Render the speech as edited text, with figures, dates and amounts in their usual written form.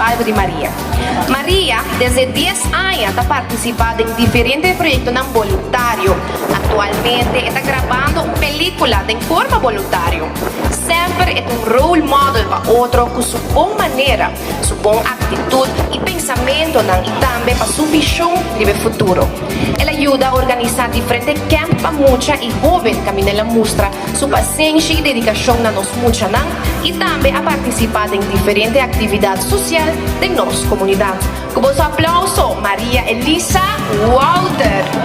conta algo di Maria. Maria, desde 10 aña, ta participa den diferente proyectonan voluntario. Actualmente e ta grabando un pelicula den forma voluntario. Semper e ta un role model pa otro cu su bon manera, su bon actitud y pensamentonan y tambe pa su vision riba e futuro. El a yuda organisa diferente camp pa mucha y hoben caminda el a mustra su pasenshi y dedicacion na nos muchanan y tambe a participa den diferente actividad social den nos comunidad. Cu boso aplauso, Maria Elisa Wouter!